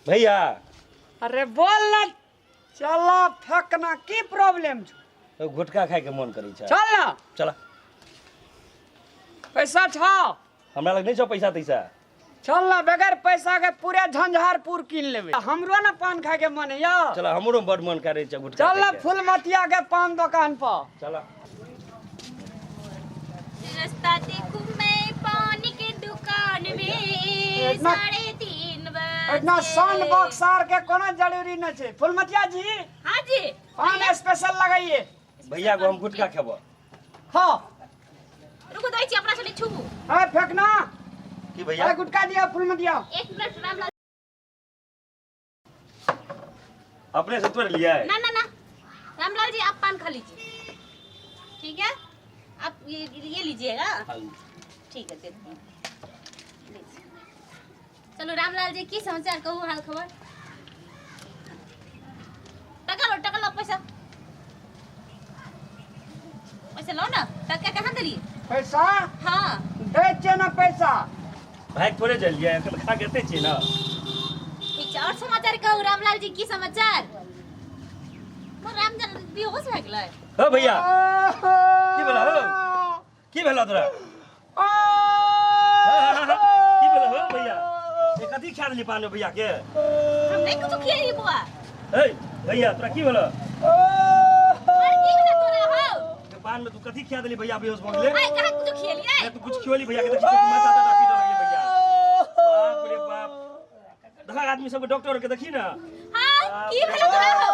भैया। अरे बोल ना, चल फेकना, की प्रॉब्लम छौ? गुटखा खाय के मन करै छै। चल ना। चल। पैसा छौ? हमरा लग नहीं छौ पैसा तैसा। चल ना, बगैर पैसा के पूरे झंझारपुर कीन लेबै। हमरो ना पान खाय के मन है। चल, हमरो बड मन करै छै गुटखा। चल ना फुलमतिया के पान दुकान पर। चल। रास्ता देखूं मैं पान के दुकान में 3:30 बजे। इतना साउंड बॉक्स आर के कोनो जरूरी न छै। फुलमतिया जी। हाँ जी। पान स्पेशल लगाइए। भैया को हम गुटखा खेबो। हाँ। रुको दै छी अपना से छू। हां फेकना। की भैया? अरे गुटखा दिया फुलमतिया। एक मिनट रामलाल। अपने से तोड़ लिया है। ना ना ना रामलाल जी आप पान खा लीजिए, ठीक है? आप ये लीजिएगा। ठीक है, देते हैं। चलो रामलाल जी की समाचार कहू, हाल खबर। टका लो, टका लो, पैसा पैसा लो ना। टका कहाँ दिलिए? पैसा? हाँ। दे छे ना पैसा। भाई थोड़े जल लिया, एखन खा के एते छी ना। ठीक छै, और समाचार कहू रामलाल जी की समाचार? मोर रामजन बेहोश भए गेलै। हो भैया, की भेला हो? की भेला तोरा? की भेला हो भैया? ए कथी खा देली पान भैया के? हम नहीं कुछ खिएली बुआ। ए भैया तोरा की भेला? अरे की भेला तोरा हो? के पान में तू कथी खिया देली भैया बेहोश भऽ गेलै? आइ कहाँ कुछ खिएली? ए तू कुछ खियोली भैया के? देखी देखी माथा दादा पीटऽ लगलै भैया। बाप रे बाप, देखा आदमी सबके डॉक्टर के देखी ना। हां की भेला तोरा हो?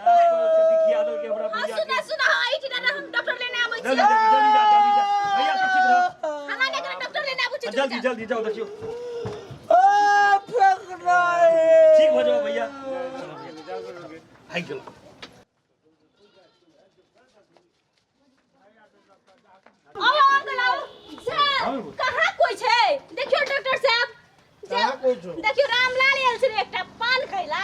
कथी खिया देलकै हमरा हां भैया? सुना सुना, हां एठी ना हम डॉक्टर लेने आबै छी। जल्दी जल्दी जल्दी जा, जल्दी जा भैया, सब ठीक रह। खाना ने करे डॉक्टर लेने आबै छी। जल्दी जल्दी जाओ, देखियो ओ फेकना। ठीक भऽ जाओ भैया। भागि गेलो। आओ अंकल आओ। साहब कहाँ कोई छै? देखियो डॉक्टर साहब। कहाँ कोई छौ? देखियो रामलाल आयल छलै एकटा पान खैला,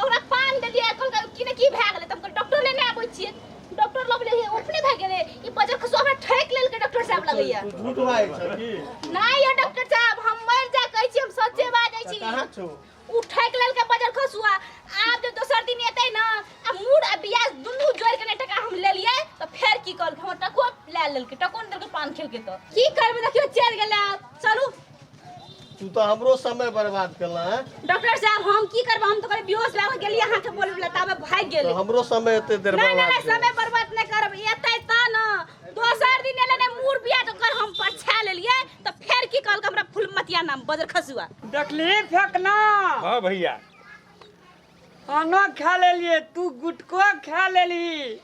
ओकरा पान देलियै, कहलकै की ने की भए गेलै, तऽ हम कहलियै डॉक्टर लेने आबै छियै। डॉक्टर लग गेलै, अपने भए गेलै। ई बजर खसुआ हमरा ठकि लेलकै डॉक्टर साहब लगैया। तू झूठ बाजै छ की? नहि यौ डॉक्टर साहब, हम मरि जा कहै छी, हम सच्चे बाजै छी। कहाँ छौ? उ ठकि लेलकै बजर खसुआ। आब जे दोसर दिन एतै ने आ मूड़ आ बियाज दुनू जोड़ि के नहि टका हम लेलियै तऽ फेर की कहलकै, हमर टको लए लेलकै, टको नहि देलकै पान खेलकै तऽ की करबै। देखियौ चलि गेलै आब, चलू। तू तऽ हमरो समय बर्बाद केला हैं। डॉक्टर साहब हम की करबै, हम तऽ कहलियै बेहोश भए गेलियै अहाँके बोलबै लए, ताबे भागि गेलै। तऽ हमरो समय एते देर नहि बर्बाद नहि, समय बर्बाद नहि करब, एतै तऽ ने दोसर दिन एलै ने मूड़ बियाज ओकर हम परछा लेलियै तऽ फेर की कहलकै हमरा फुलमतिया नाम बजर खसुआ। देखली फेकना? हाँ भैया। खानो खा लेलिए, तू गुटको खा लेली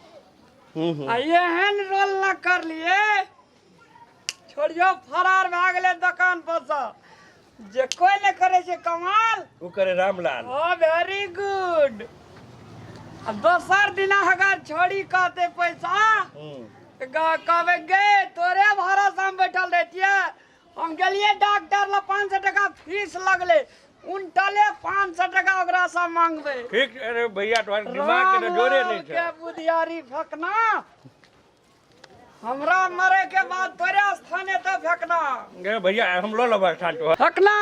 आ एहन रोल न कर लिए, छोड़ियो फरार भए गेलै दोकान पर से। जे कोई नहि करै छै कमाल ओ करे रामलाल। ओ वेरी गुड। आ दोसर दिना अगर छोड़ी कहते पैसा, कहबै गे तोरे भरोसा हम बैठल रहतियै। हम गेलियै डॉक्टर लग, 500 टका फीस लगलै, उनटले 500 टका ओकरा से मांगबै। ठीक। अरे भैया तोहर दिमाग के तो जोरे नहीं के छै। बुधियारी फेकना, हमरा मरे के बाद तोरे स्थाने तो फेकना। गे भैया हम लो लेबै स्थान तोहर। फेकना,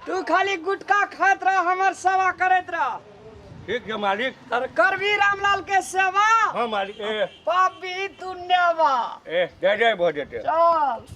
तू खाली गुटखा खाइत रह, हमर सेवा करैत रह। ठीक है मालिक। और करबी रामलाल के सेवा? हाँ मालिक। ए पापी तू नेवा। ए जय जय भऽ जेतै। चल।